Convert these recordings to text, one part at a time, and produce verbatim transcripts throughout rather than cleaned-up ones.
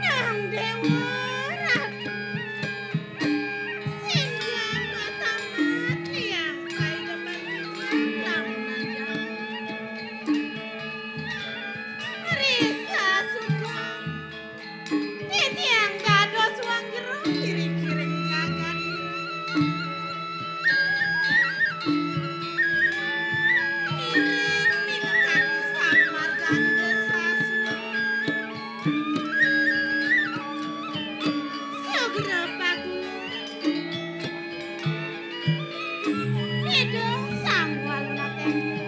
Nang Déwa Ratu, singgah matamat liang kai depan lamunan jauh. Risa suka titiang dados wong jero kiring-kiring jagat. Iring minangka samargani desa suwung. Sugra pakulun. Ida Sang Waluna Tengger.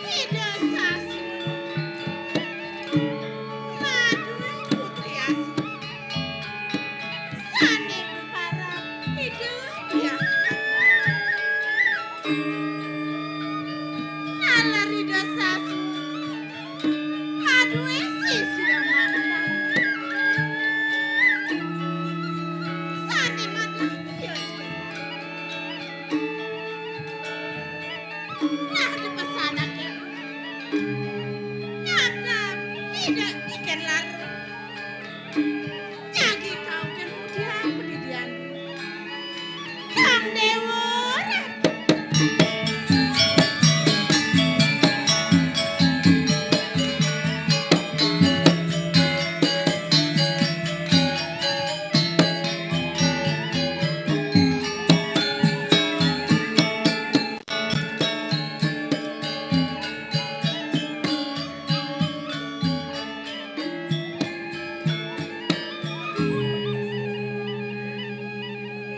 Ida Sasuna. Madué putri asih. Sané peparan Ida Hyang Adma. Nalar Ida Sasuna. Madué sisia maembaé. Sané madah Ida Hyang Adma. Nah, di pesan ake. Ngadep Ida Iken Lara. Jagi kau kemudian pendidian. Kang Dewa Ratu.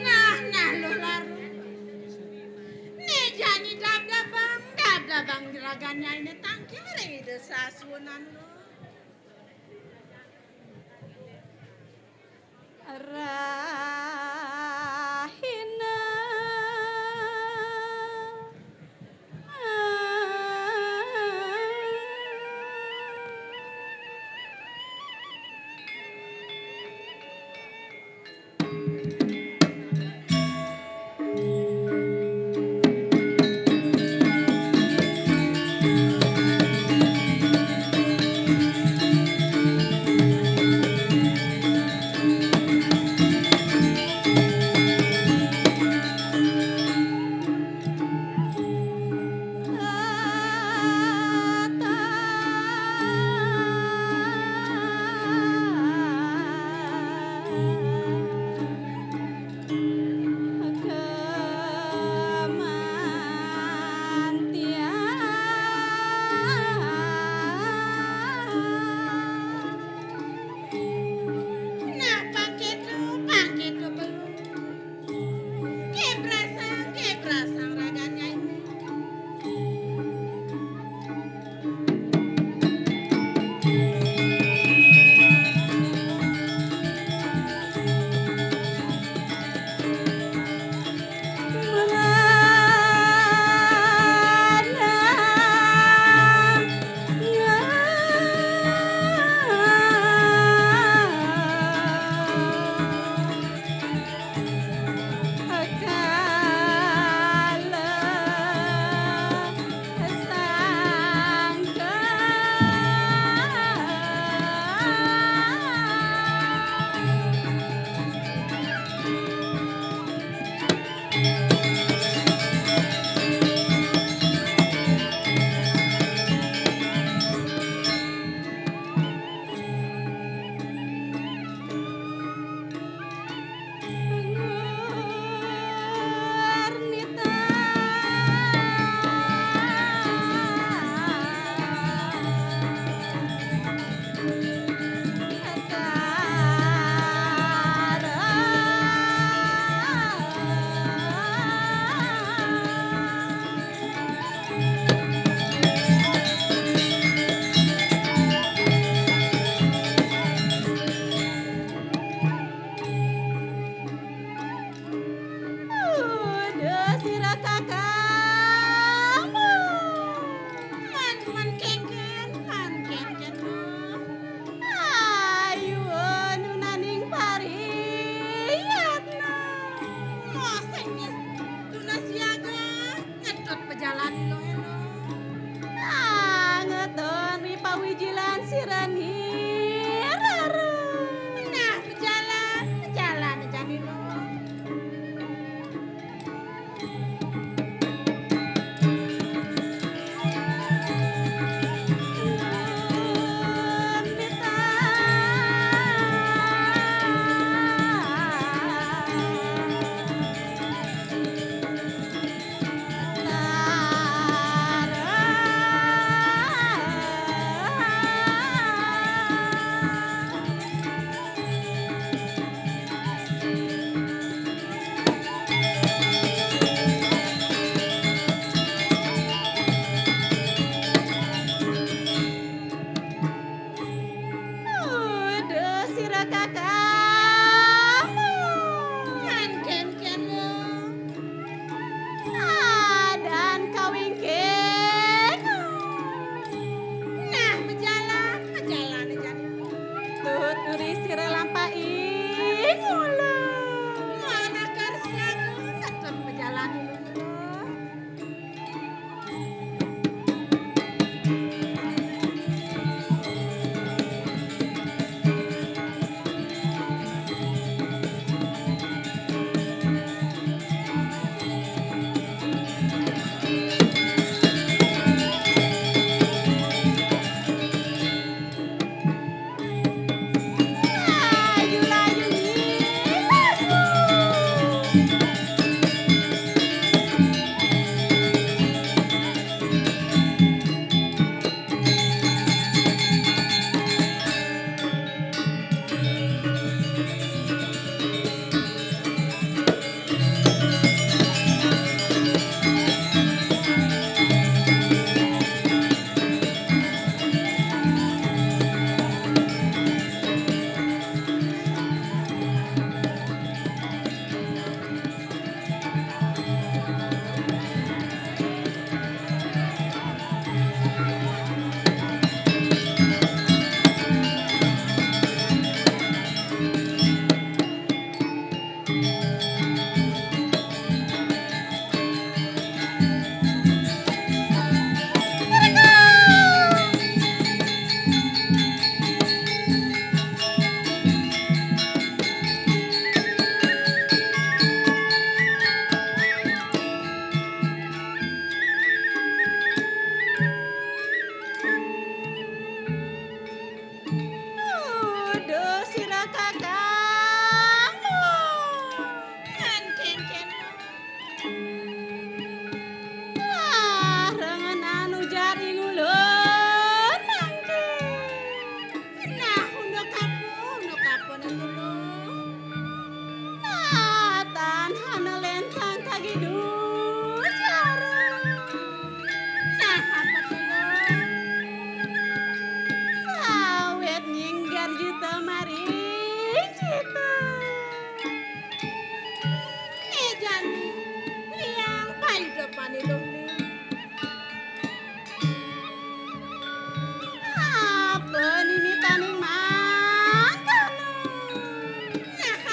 Nah, nah, Luh Laru. Né jani dabdabang, dabdabang juragan nyainé tangkil ring Ida Sasuhunan, Luh. Rahina.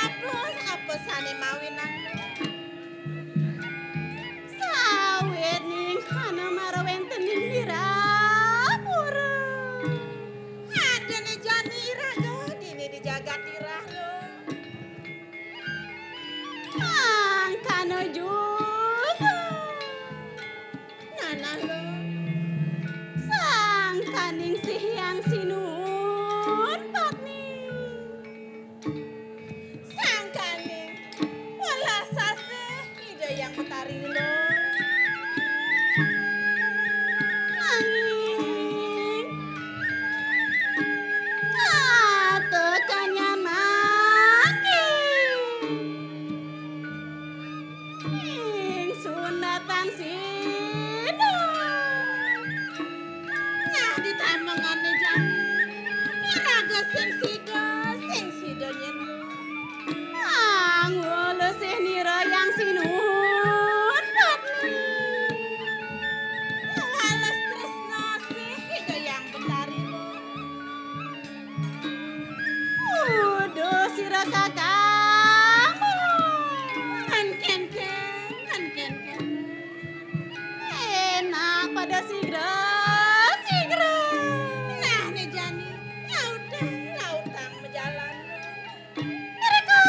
Apa, apa sané mawinan? Sawit ning kana mara wénten ning nirapura. Adané jani iraga dini di jagat irah, Luh. Mangkana juga. Nah, nah, Luh. Sangkaning Sih Hyang Sinuhun patni. Sangkaning welas asih Ida Hyang Betari, Luh. Nanging katekanyan mangkin ing sunatan sida. Nah, di tamengané jani, iraga sing sida, sing sida nyén. Angul sih nira Hyang Sinuhun patni. Wales tresna sih Ida Hyang Betari. Uduh sira kakang. Ngan kénkén, ngan kénkén. Enak pada sigra, sigra. Nah, né jani, lautang, lautang majalan. Mereka.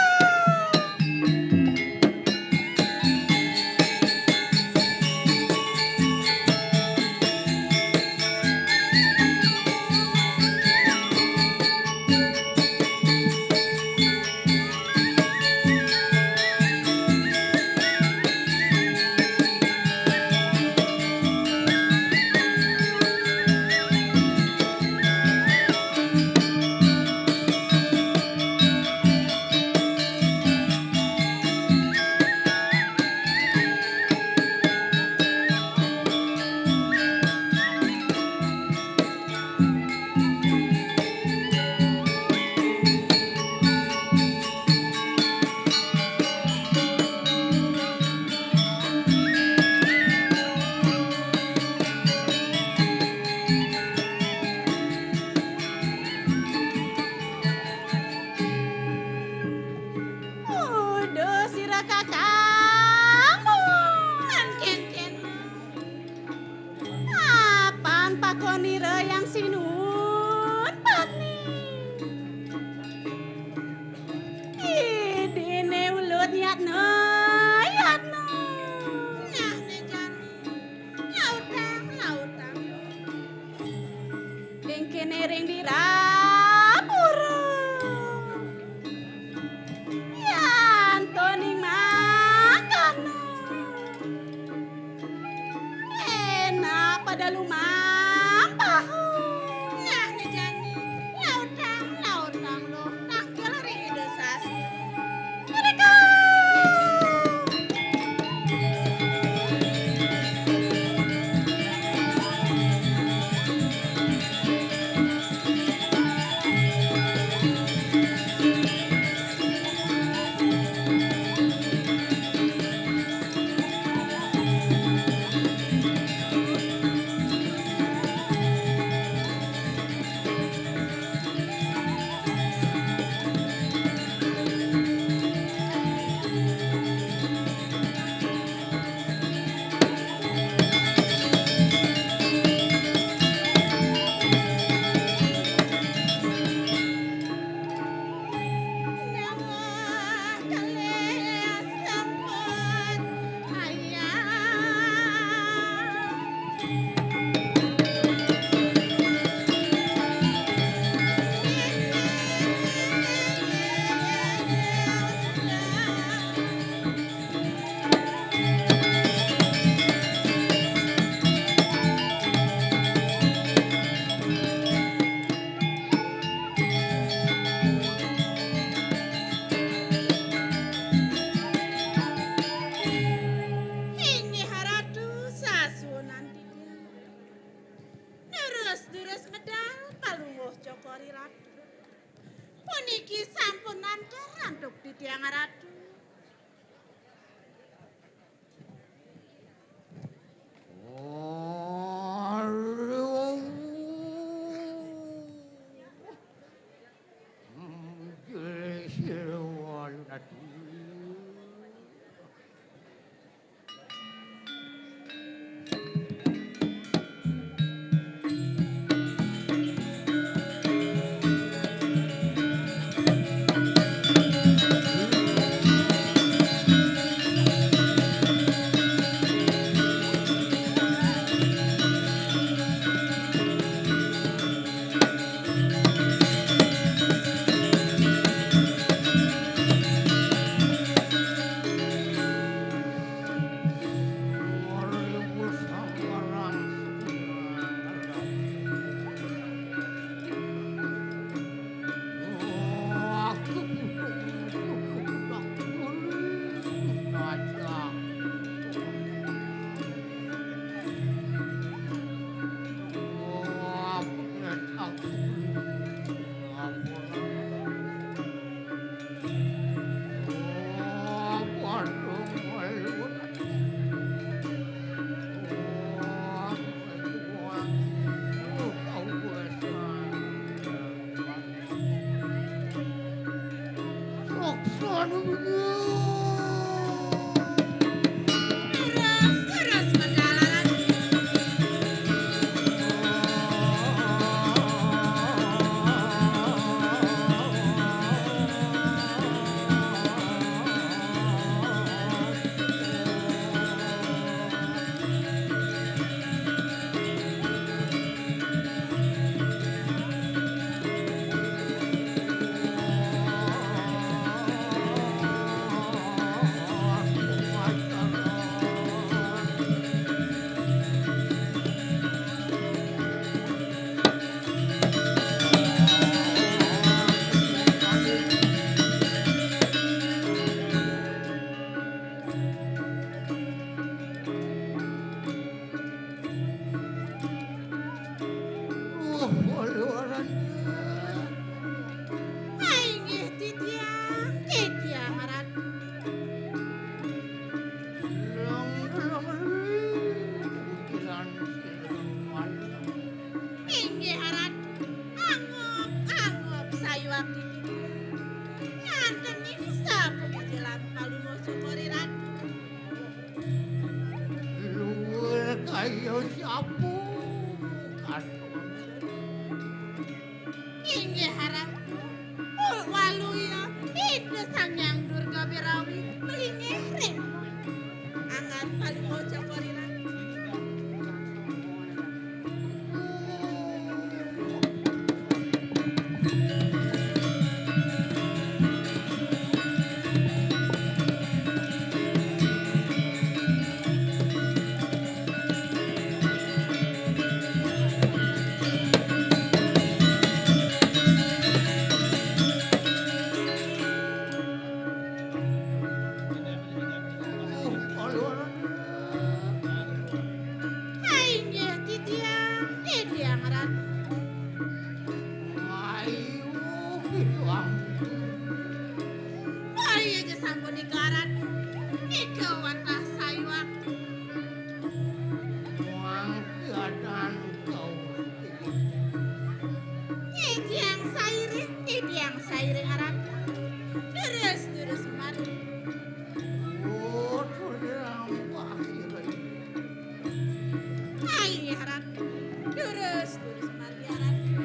Uduh sira kakang. Ngan kénkén. Apan pakonira Hyang Sinuhun patni. Idiné ulut yatna, yatna. Nah, né jani. Lautang, lautang. Ing kéné ring dirapura. Yan to ning mangkana. Enak pada lumampah. Nah, né jani. Lautang, lautang, Luh. Tangkil ring Ida Sasih. Mereka. Terus, terus, Mandala Ratu. Wah, waluaran. Inggih titiang, titiang Ratu. Leng, leng, leng, pikiran siluman. Inggih Ratu, angup, angup sayuwakti titiang. Nganten ing sapupujilan Palungguh Cokor I Ratu. Luwih kaya sapu katon. Inggih Ratu, waluya Ida Sang Hyang Durga Birawi malinggih ring angan Palungguh Cokor I Ratu. Inggih titiang, titiang Ratu. Ayu, biwang. Kaya ja sampun nika Ratu. Nika wantah sayuwakti. Wang keadaan kau. Titiang sairing, titiang sairing Ratu. Durus, durus mari. Oh, durus mari. Ayo, Ratu. Durus, durus mari, Ratu.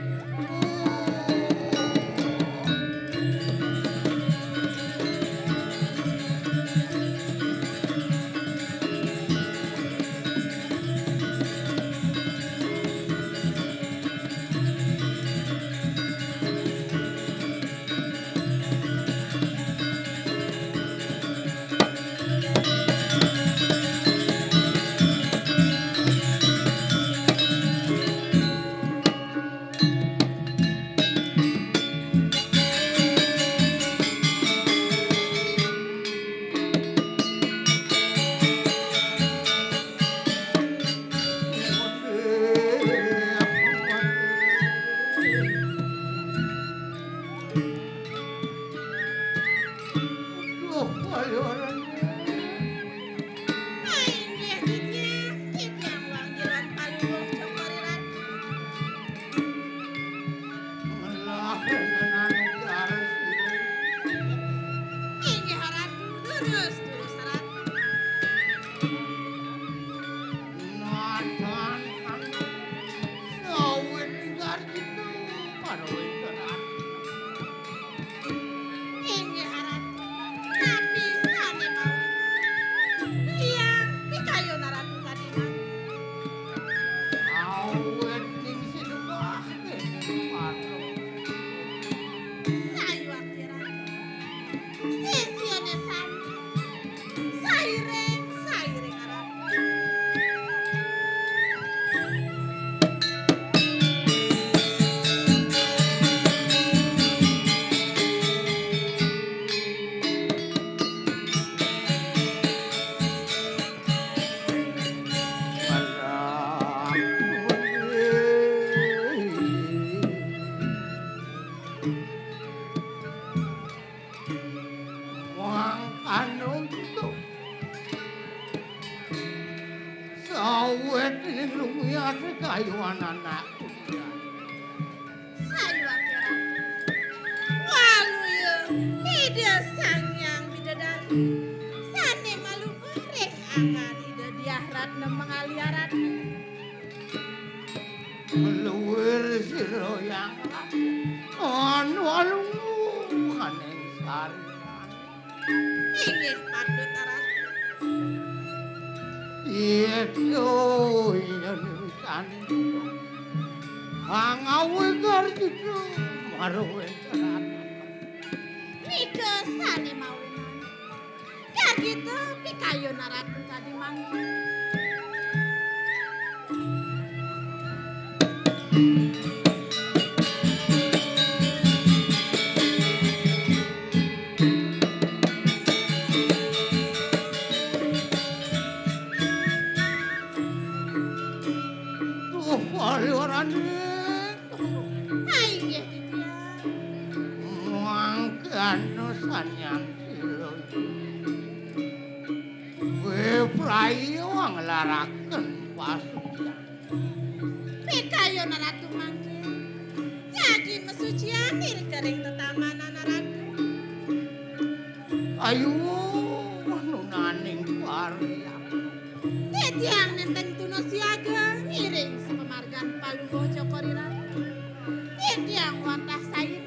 Duh, ayo, ayo. Inggih titiang, titiang wanggilan Palungguh Cokor I Ratu. Ngelah dengan anu garis. Inggih Ratu, durus, durus Ratu. Nadan anu sawit garjita para wénten Ratu. Inggih Ratu, napi sané mawon? Titiang pikayun Ratu kadinan. Awit ning sinembah déning Ratu. Sayuwakti Ratu. Sisiané sami. Sairing, sairing Ratu. Wang kanuntuk. Sawet ning lumiase kayuan anakku. Sayuwakti Ratu. Waluya Ida Sang Hyang Sané malungguh ring anggan Ida Diah Ratna Mangalia Ratna. Luwir sira yang anu alungguh kaning sari. Inggih patut aran. Yéto yen wisan pangawi garjita maruwéntenan. Nika sané mawinan. Garjita pikayun aran kadi mangkin. Duh, Palwarane. Hai, inggih, Ditya. Mangkana sanyan sila. Kowe prayo nglaraken pasucian. Pikayun Ratu mangkin. Jagi mesucian iri kering tetamanan Ratu. Ayu nunaning pariak. Titiang nenten tuna siaga ngiring sepemargan palungguh Cokor I Ratu. Titiang wantah sairi.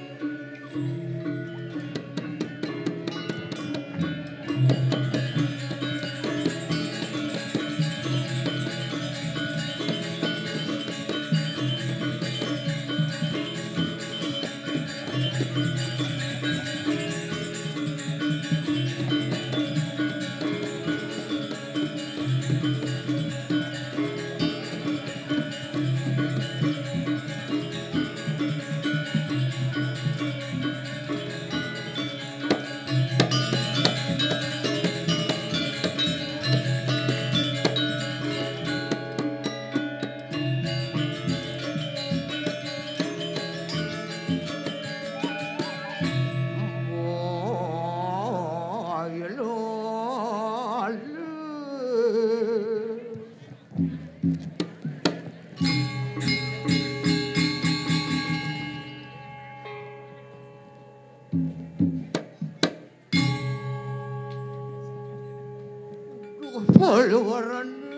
Duh, Palwarane.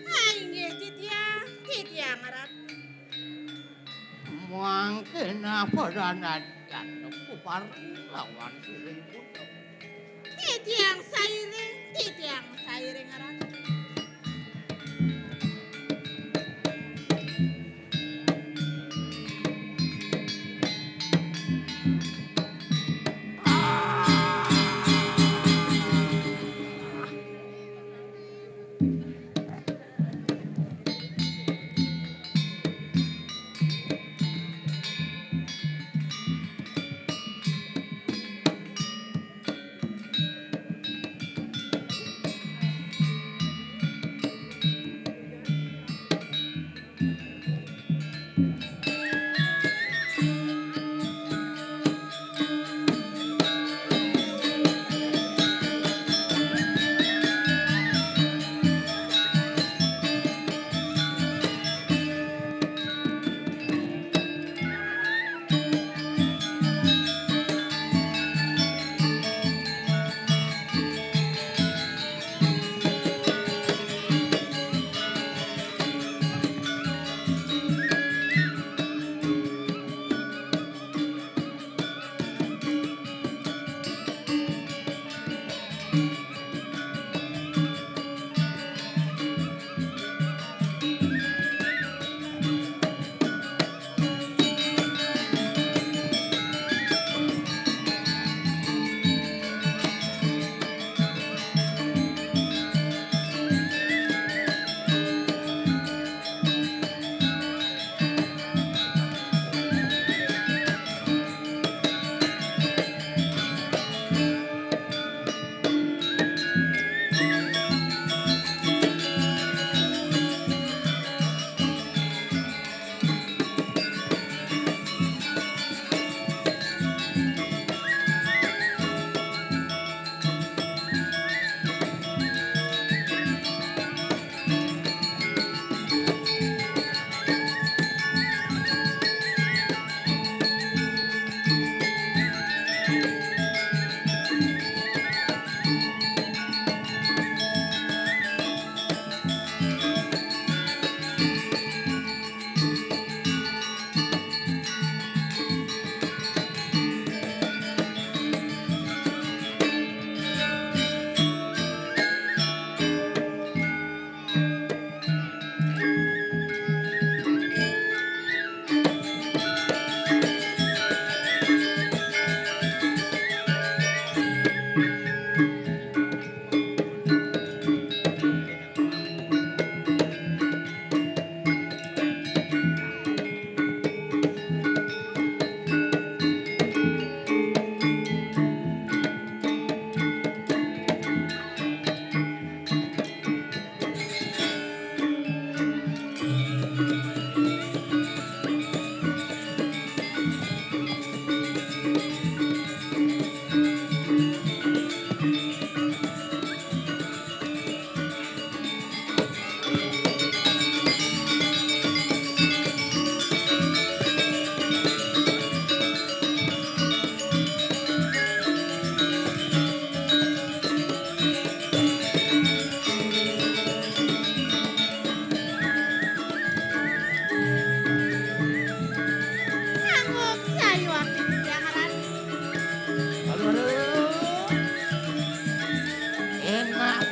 Ha, inggih, titiang, titiang ngarap. Mangkena padanajan kupareng lawan siripun. Titiang sairing, titiang sairing ngarap.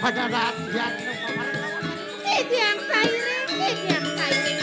Pada rakyat. Titiang sairing, titiang sairing.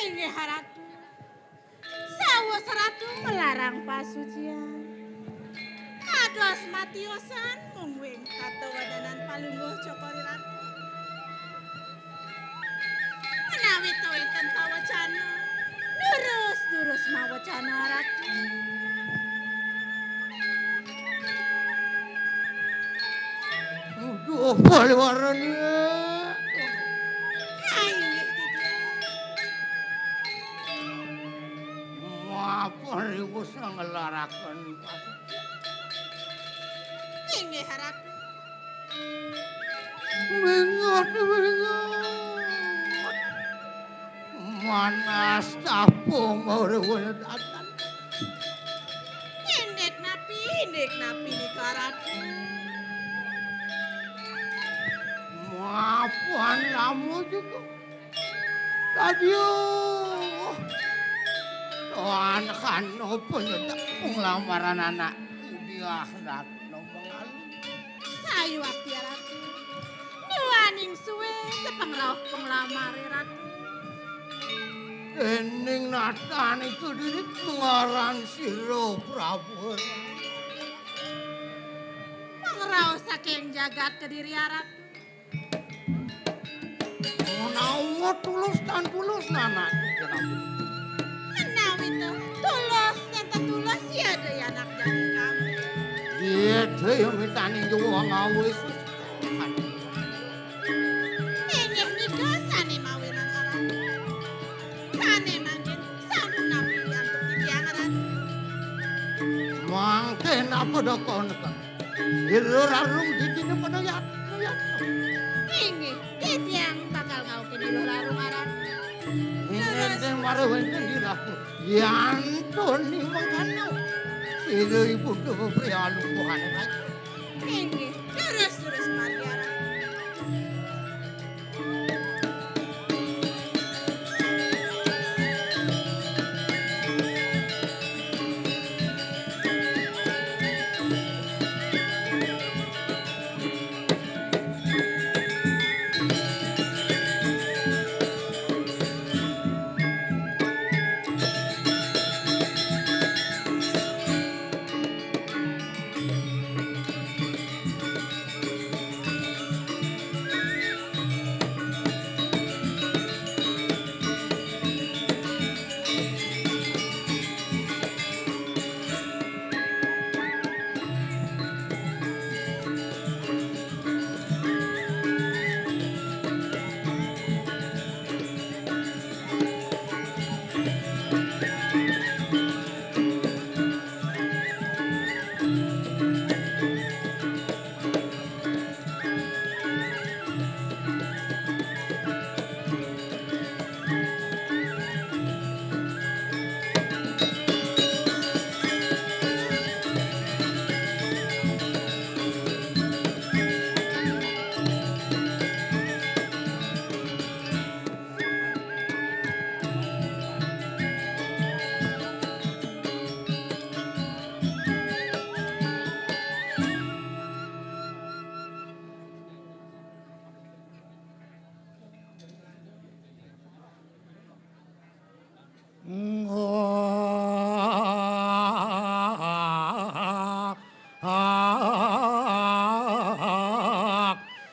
Inggih, Ratu. Sawus Ratu melarang pasucian. Kados matiosan mungguing katawadanan palungguh Cokor I Ratu. Menawi ta wénten pawecana, durus-durus mawecana, Ratu. Aduh, paliwarane. Hai, titiang. Mapan iku sangelaraken. Inggih, Ratu. Mingat, mingat. Manas tapung mawrewana datan. Indik napi, indik napi nika, Ratu? Mapan lamun juga. Dadya. Tuhan kano penyedak penglamaran anak. Diah Ratna mengalu. Sayuwakti, Ratu. Duaning suwe sepengrauh penglamare, Ratu. Dening natan itu diri ngaran sira Prabu. Pengrauh saking jagat Kediri, Ratu. Menawa tulus tan tulus, nanak. Menawi to tulus tan tulus, ya daya anak jagung kamu. Iya, daya mintani nyuwun ngawis. Inggih nika sane mawinan aran. Sane mangkin sampun napi antuk titiang aran. Mangkin apa dakon? Ira rarung didine pada yatna, yatna. Inggih, titiang bakal ngaukin iluh rarung aran. Inggih, ning marang wenten iraku. Yantoni mangkana. Sira ibu dewa priya lungguhane raja. Inggih, terus-terus margi aran.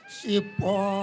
sipot.